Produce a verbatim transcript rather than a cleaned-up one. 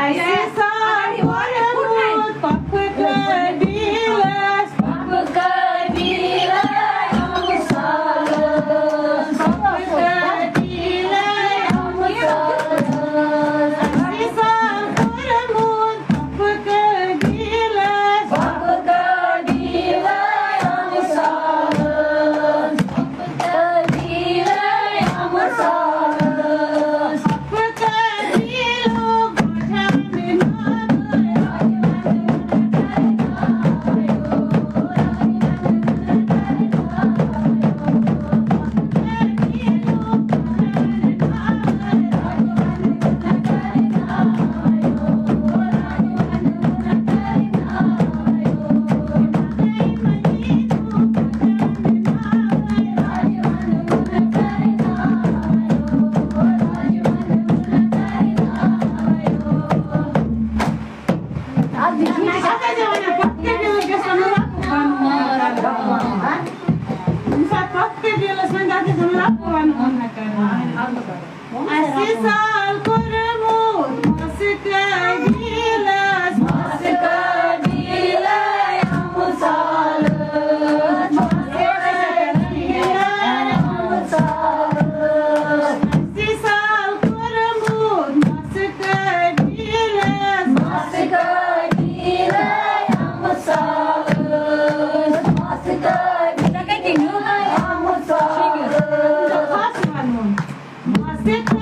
اَسہِ سال کوٚرمُت پۄپھٕ قٲبیٖلَس، پۄپھٕ قٲبیٖلَے آمُت سالَس، پۄپھٕ قٲبیٖلَے آمُت سالَس۔ اَسہِ سال کوٚرمُت پۄپھٕ قٲبیٖلَس، پۄپھٕ قٲبیٖلَے آمُت سالَس۔ اَسہِ سال کوٚرمُت مَسہٕ قٲبیٖلَس، مَسہٕ قٲبیٖلَے آمُت سالَس، مَسہٕ قٲبیٖلَے آمُت سالَس۔ اَسہِ سال کوٚرمُت مَسہٕ قٲبیٖلَس، مَسہٕ قٲبیٖلَے آمُت سالَس، مَسہٕ قٲبیٖلَے آمُت سالَس۔ مَسہٕ